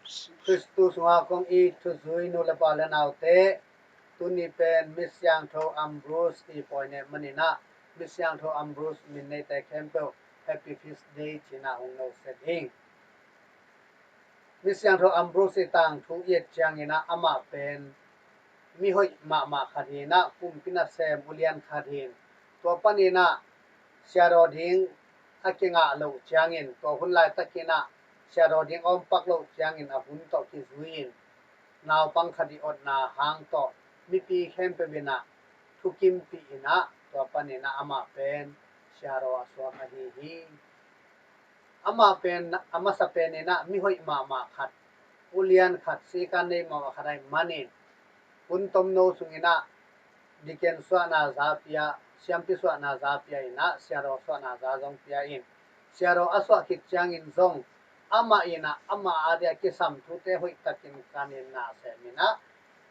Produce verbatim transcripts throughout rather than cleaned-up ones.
Khristu sungah kong it thuzui nu le pa le naute, tuni pen Misiangtho Ambrose i pawi nek maninah, Misiangtho Ambrose min neite khempeuh Happy Feast Day cinah hong noset ing. Misiangtho Ambrose i tangthu i et cianginah amah pen mihoih mahmah khat hinah, kumpi nasem ulian khat hin. Tua paninah siadaw ding a kingah loh ciangin, tua hun laitakinah siadaw ding a ompak loh ciangin a hun tawh kizui-in naupang khat i otna hang tawh mipi khempeuh inah thukimpih inah, tua paninah amah pen siadaw a suak ahi hi. Amah pen a masa peninah mihoih mahmah khat, ulian khat, sikan nei mahmah khat ahih manin hun tomno sunginah diken suahna za pia, siampi suahna za pia inah siadaw suahna za zong pia in, siadaw a suah khit ciangin zong amah inah amah adia kisam thute hoihtakin kanin na seminah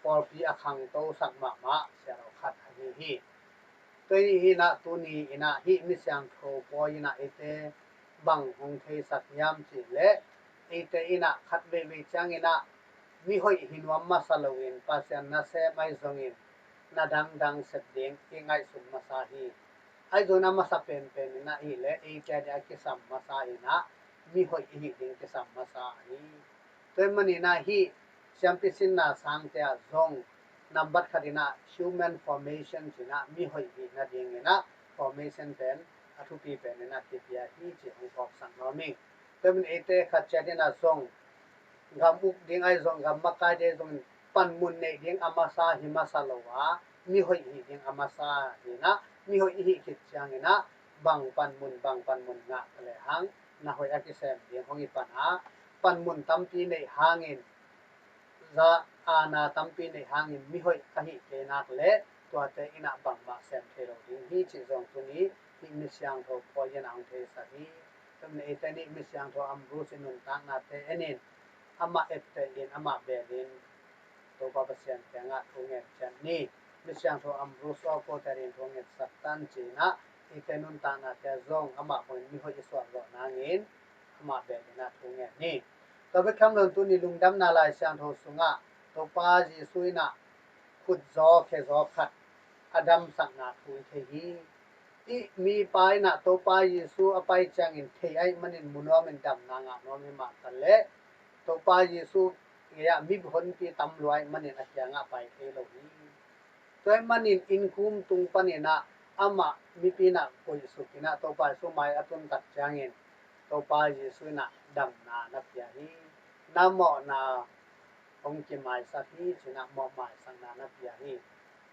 pawlpi a khangtosak mahmah siadaw khat ahi hi. Tua hi hinah tuni inah hih Misiangtho pawi inah eite bang hong theisak hiam cihleh, eite inah khat veivei cianginah mihoih hi nuam masa loin Pasian nasem ahi zongin na dangdang sep ding i ngaihsut masa hi. Ahi zongin a masa penpen inah hileh eite adia kisam masa inah mihoih i hih ding kisam masa hi. Tua hi maninah hih siampi sinna sangte ah zong nambat khat inah human formation cinah mihoih hih nadinginah formation pen a thupi pen inah kipia hi ci hong phawksak nuam ing. Tua hi manin eite khat ciat inah zong gam uk ding ahi zong, gam makai ding ahi zongin panmun neih ding a masa hi masa lo a, mihoih hih ding a masa hinah, mihoih i hih khit cianginah bang panmun, bang panmun ngah ta lehang na hoih a kisem ding hong hi pan a, panmun tampi neih hangin, za aana tampi neih hangin mihoih ka hih kei nak leh tuate inah bangmah sem thei lo ding hi cih zong tuni hih Misiangtho pawi inah hong theisak hi. Tua hi manin eite nih Misiangtho Ambrose i nuntaknate enin amah etteh in amah belin Topa Pasian kiangah thu ngen ciat ni. Misiangtho Ambrose aw, kote adingin thu ngetsak tan cinah eite nuntaknate ah zong amah bangin mihoih i suah zawh nangin amah belinah thu ngen ni. Tua bek tham loin tuni Lungdamna Lai Siangtho sungah Topa Jesu inah khutzaw khezaw khat a damsakna thu i thei hi. Hih mipa inah Topa Jesu a pai ciangin thei ahih manin mu nuamin damna ngah nuam hi mah ta leh, Topa Jesu gei-ah mihonpi tam lua ahih manin a kiangah pai thei lo hi. Tua ahih manin innkhum tung paninah amah mipi inah koihsuk inah Topa Jesu mai a tun tak ciangin Topa Jesu inah damna na pia hi. Na mawhna hong kimaisak hi cinah mawh maisakna na pia hi.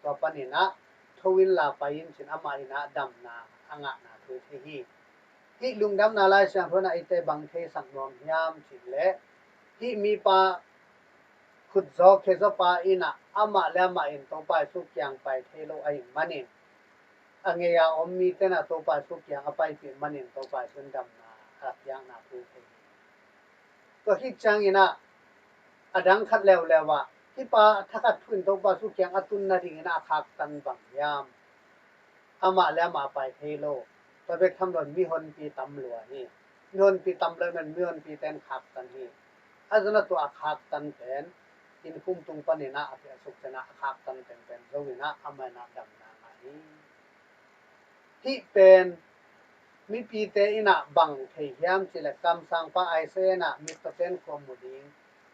Tua paninah tho inla pai in cin amah inah damna a ngahna thu i thei hi. Hih Lungdamna Lai Siangtho inah eite bang theisak nuam hiam cihleh, hih mipa khutzaw khezaw pa inah amah le amah in Topa Jesu kiang pai thei lo ahih manin a ngei-a om mite inah Topa Jesu kiang a paipih manin Topa Jesu in damna a piakna thu i thei hi. Tua khit cianginah a dang khat leuleu ah hih pa thakhat thu in Topa Jesu kiang a tun nadingin a khaktan bang hiam? Amah le amah a pai thei lo. Tua bek tham loin mihonpi tam lua hi. Mihonpi tam lua ahih manin mihonpite in khaktan hi. A zona tua a khaktan pen innkhum tung paninah a piaksuk cianah a khaktan penpen zo inah amah inah damna ngah hi. Hih pen mipite inah bang thei hiam cihleh kamsangpa Isaiah inah mittawte in khua mu ding,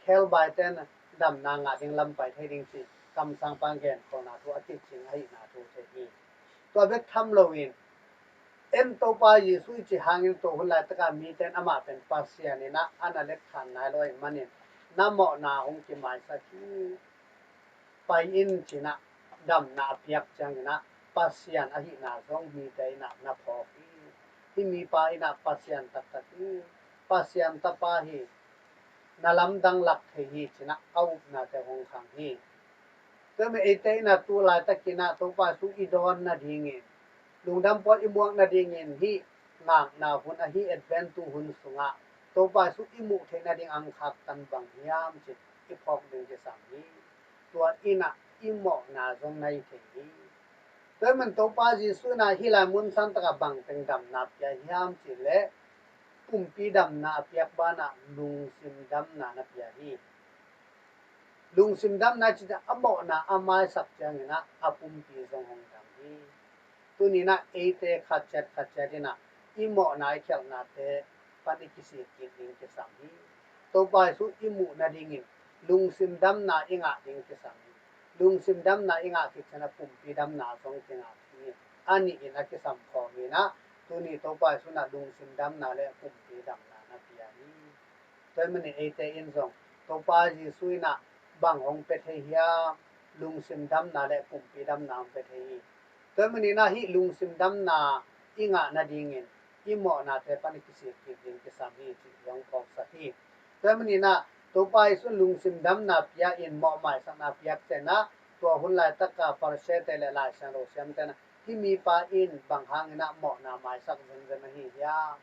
khelbaite in damna ngah ding lam pai thei ding cih kamsangpa in genkholhna thu a kicing ahihna thu thei hi. Tua bek tham loin en Topa Jesu i cih hangin tua hun laitaka mite in amah pen Pasian inah a na letkhan nai lo ahih manin na mawhna hong kimaisak hi. Pai in cinah damna a piak cianginah Pasian ahihna zong mite inah na phawk hi. Hih mipa inah Pasian taktak hi. Pasian tapa hi. Na lamdang lak thei hi cinah a upnate hong khang hi. Tua ahih manin eite inah tu laitakinah Topa Jesu i dawn nadingin, lungdam pawi i muak nadingin hih ngakna hun ahi Advent tu hun sungah Topa Jesu i muh theih nading ang khaktan bang hiam cih i phawk ding kisam hi. Tua inah i mawhna zong nai thei hi. Tua ahih manin Topa Jesu inah hih lai mun sangtakah bang teng damna pia hiam cihleh, pumpi damna a piak banah lungsim damna na pia hi. Lungsim damna cih ciang a mawhna a maisak ciangin ah a pumpi zong hong dam hi. Tuni-in ah eite khat ciat khat ciat in ah i mawhna i khialhnate pan i kisik kik ding kisam hi. Topa Jesu i muh nadingin lungsim damna i ngah ding kisam hi. Lungsim damna i ngah khit ciangin ah pumpi damna zong kingah hi. A nih in a kisam khawm hi-in ah tuni Topa Jesu in ah lungsim damna le pumpi damna na pia hi. Tua ahih manin eite in zong Topa Jesu in ah bang hong pia thei hiam? Lungsim damna le pumpi damna hong pia thei hi. Tua ahih manin ah hih lungsim damna i ngah nadingin i mawhnate pan i kisik kik ding kisam hi cih zong phawksak hi. Tua ahih manin ah Topa Jesu in lungsim damna pia in mawh maisakna piak ciangin ah tua hun laitaka Pharisee-te le Lai Siangtho siamte in ah hih mipa in bang hangin ah mawhna maisak zenzen ahi hiam?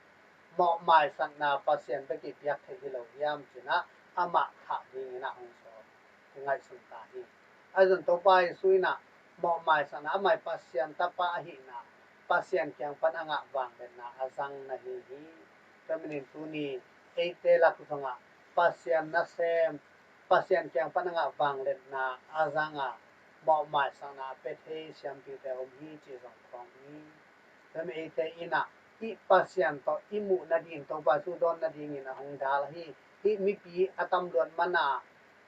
Mawh maisakna Pasian bek in piak thei hi lo hiam ci-in ah amah khah dingin ah hong sawl, hong ngaihsun ta hi. Ahi zong Topa Jesu in ah mawh maisakna amah i Pasian tapa ahihna, Pasian kiang pan a ngah vangliatna a zang na hi hi. Tua ahih manin tuni eite lak zongah Pasian nasem, Pasian kiang pan a ngah vangliatna a zang a, mawh maisakna a pia thei siampite om hi cih zong phawk ni. Tua ahih manin eite in ah hih Pasian tawh i muh nadingin Topa Jesu dawn nadingin a hong dal ahi. Hih mipi a tam luat man a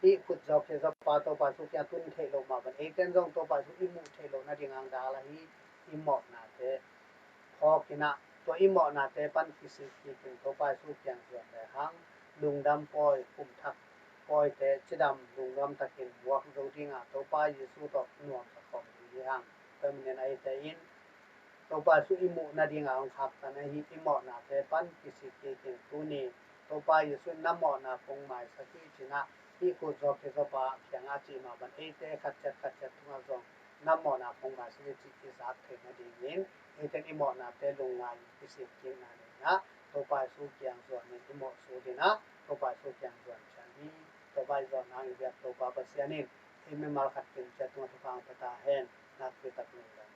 hih khut zawh khia zawpa Topa Jesu kiang tun theih loh mah bangin eite in zong Topa Jesu i muh theih loh nading a hong dal ahi. I mawhnate phawk in ah tua i mawhnate pan kisik kik in Topa Jesu kiang zuan le hang lungdam pawi, kumthak pawite, cidam lungnuam takin muak zo ding a, Topa Jesu tawh nuamsa khawm ding hi hang. Tua ahih manin eite in Topa Jesu i muh nading a hong khaktan ahi i mawhnate pan kisik kik in tuni Topa Jesu in na mawhna kong maisak hi ci-in ah hih khut zawh khia zawpa kiangah a cih mah bangin eite khat ciat khat ciat tungah zong na mawhna kong maisak hi cih i zak theih nadingin eite in i mawhnate lungngai in kisik kikna nei in ah Topa Jesu kiang zuan in i mawh sut in ah Topa Jesu kiang zuan ciat ni. Topa i zawh nang i biak Topa Pasian in ei mimal khat kim ciat tungah thupha hong pia ta hen. Nakpi tak lungdam.